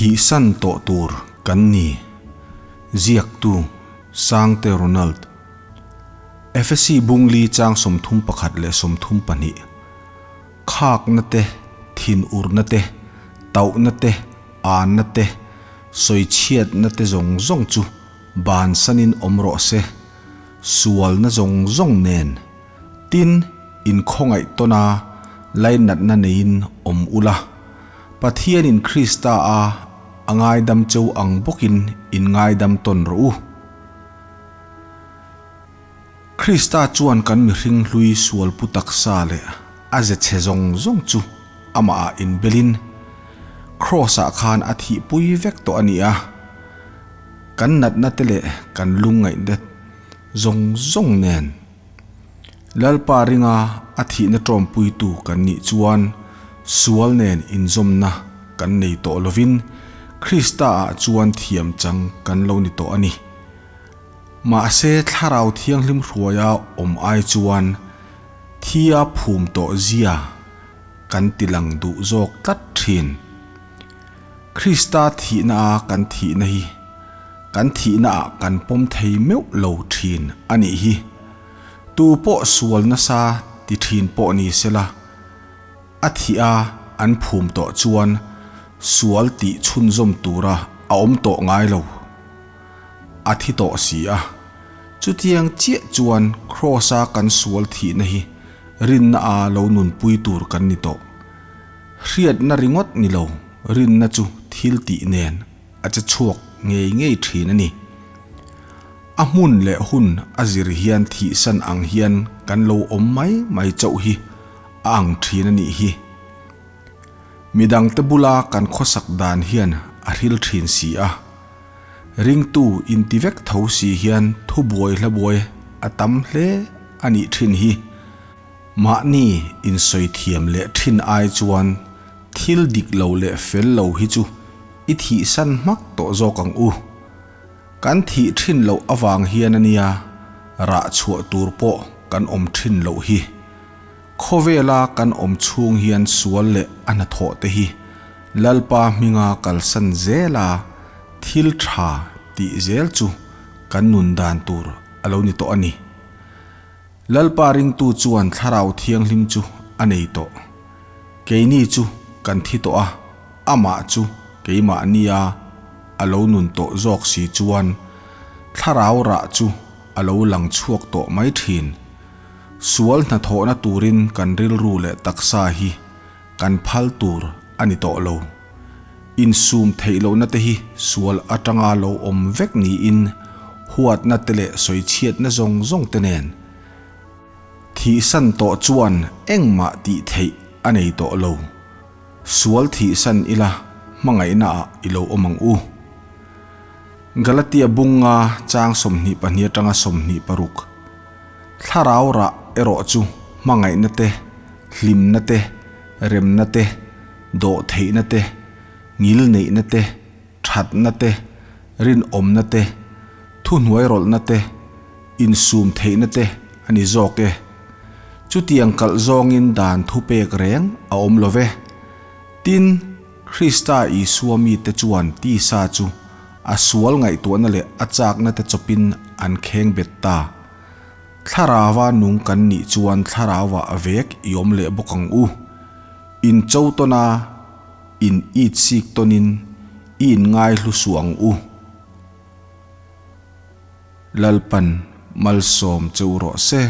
Thihsan tawh tur kan ni, ziaktu Sangte Ronald. Efesi Bungli chang 31 leh 32. Khakna te, thinurna te, tauhna te, anna te, sawichhiatna te zawng zawng chu bansanin awm rawh se, sualna zawng zawng nen. Tin, inkhawngaih tawna lainatna neiin awm ula, Pathianin Krista a a ngaidam cheu ang bawkin in ngaidam tawn rawh u. Krista chuan kan mihring hlui sual pu taksa leh a ze chhe zawng zawng chu amahah inbelin Kraws-ah khan a thihpui vek tawh a ni a. Kan natna te leh kan lungngaihna zawng zawng nen Lalpa ringa a thihna tawmpuitu kan nih chuan sual nen inzawmna kan nei tawh lovin Krista-ah chuan thiam chang kan lo ni tawh a ni. Mahse Thlarau Thianghlim hruaia awm ai chuan thia phum tawh zia kan ti lang duh zawk tlat thin. Krista thihna a kan thihna hi kan thihna ah kan pawm thei meuh lo thin a nih hi. Tu pawh sual nasa ti thin pawh ni sela, a thih a an phum tawh chuan sual tih chhunzawm tura a awm tawh ngai lo. A thi tawh si a. Chutiang chiah chuan Kraws-a kan sual thihna hi rinna a lo nunpui tur kan ni tawh. Hriatna ringawt ni lo, rinna chu thil tih nen a che chhuak ngei ngei thin a ni. A hmun leh hun a zir hian thihsan ang hian kan lo awm mai mai chauh hi a ang thin a nih hi. Midangte bula kan khawsak dan hian a hril thin si a. Ringtu inti vek tho si hian thubuai hlabuai a tam hle a nih thin hi. Mahni insawi thiam leh thin ai chuan thil dik lo leh fel lo hi chu i thihsan hmak tawh zawk ang u. Kan thih thin loh avang hian a nia rah chhuah tur pawh kan awm thin loh hi. Khawvela kan awm chhung hian sual leh a hnathawh te hi Lalpa hminga kalsan zela thil tha tih zel chu kan nun dan tur a lo ni tawh a ni. Lalpa ringtu chuan Thlarau Thianghlim chu a nei tawh. Keini chu kan thi tawh a, amah chu keimahnia a lo nun tawh zawk si chuan Thlarau rah chu a lo lang chhuak tawh mai thin. Sual hnathawhna turin kan rilru leh taksa hi kan phal tur a ni tawh lo. Insum theih lohna te hi sual atanga lo awm vek niin huatna te leh sawichhiatna zawng zawng te nen thihsan tawh chuan engmah tih theih a nei tawh lo. Sual thihsan ila hmangaihna ah i lo awm ang u. Galatia bunga chang 22 atanga 26. Thlarau rah erawh chu hmangaihna te, hlimna te, remna te, dawhtheihna te, ngilneihna te, thatna te, rinawmna te, thuhnuairawlhna te, insum theihna te a ni zawk e. Chutiang kalh zawngin dan thupek reng a awm lo ve. Tin, Krista Isua mite chuan tisa chu a sual ngaihtuahna leh a chakna te chawpin an kheng bet ta. Thlarauva nung kan nih chuan thlarauva a vek i awm leh bawk ang u. In cho tawn a, in it sik tawnin i in ngai hlu suh ang u. Lalpan malsawm che u rawh se.